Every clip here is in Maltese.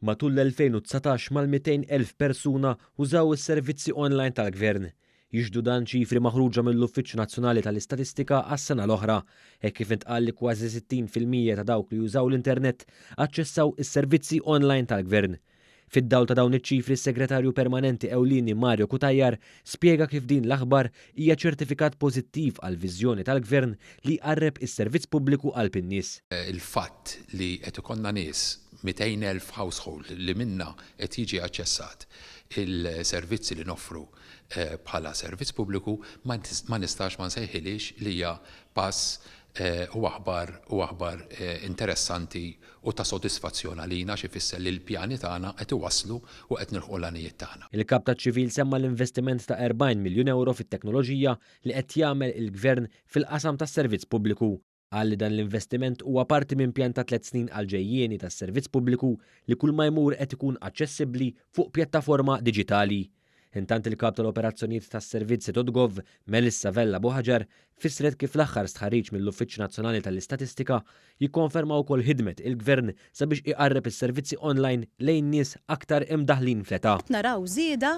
Matul l-2019 mal-200,000 persuna użaw is-servizzi online tal-Gvern. Jixhdu dan ċifri maħruġa mill-Uffiċċju Nazzjonali tal-Istatistika għas-sena l-oħra, hekk kif intqal li kważi 60% ta' dawk li jużaw l-internet aċċessaw is-servizzi online tal-Gvern. Fid-dawl ta' dawn iċ-ċifri s-Segretarju Permanenti Ewlieni Mario Cutajar spjega kif din l-aħbar hija ċertifikat pożittiv għall-viżjoni tal-Gvern li jqarreb is-servizz pubbliku qalb in-nies. Il-fatt li qed ikollna nies, 200,000 household li minnha qed jiġi aċċessat il-servizzi li noffru bħala servizz pubbliku ma nistax ma nsejħilhiex li hija pass u aħbar u aħbar interessanti u ta' sodisfazzjon għalina għax ifisser li l-pjani tagħna qed iwasslu u qed nilħqu l-għanijiet tagħna. Il-Kap taċ-Ċivil semma l-investiment ta' 40 miljun ewro fit-teknoloġija li qed jagħmel il-Gvern fil-qasam tas-servizz pubbliku. Qal li dan l-investiment huwa parti minn pjan ta' tlett snin għall-ġejjieni tas-servizz pubbliku li kull ma jmur qed ikun aċċessibbli fuq pjattaforma diġitali. Intant il-Kap tal-Operazzjonijiet tas-Servizzi.gov, Melissa Vella Buhagiar, fissret kif l-aħħar stħarriġ mill-Uffiċċju Nazzjonali tal-Istatistika jikkonferma wkoll ħidmet il-Gvern sabiex iqarreb is-servizzi online lejn nies aktar imdaħħlin fl-età. Qed naraw żieda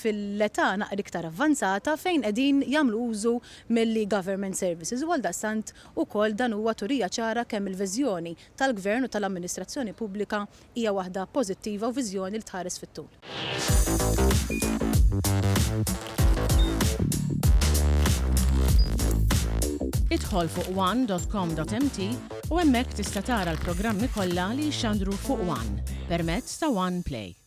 fil-età naqra iktar avvanzata fejn qegħdin jagħmlu użu mill-e-government services u għaldaqstant ukoll dan huwa turija ċara kemm il-viżjoni tal-Gvern u tal-amministrazzjoni pubblika hija waħda pożittiva u viżjoni li tħares fit-tul. Idħol fuq one.com.mt u hemmhekk tista' tara l-programmi kollha li jixxandru fuq One permezz ta' One Play.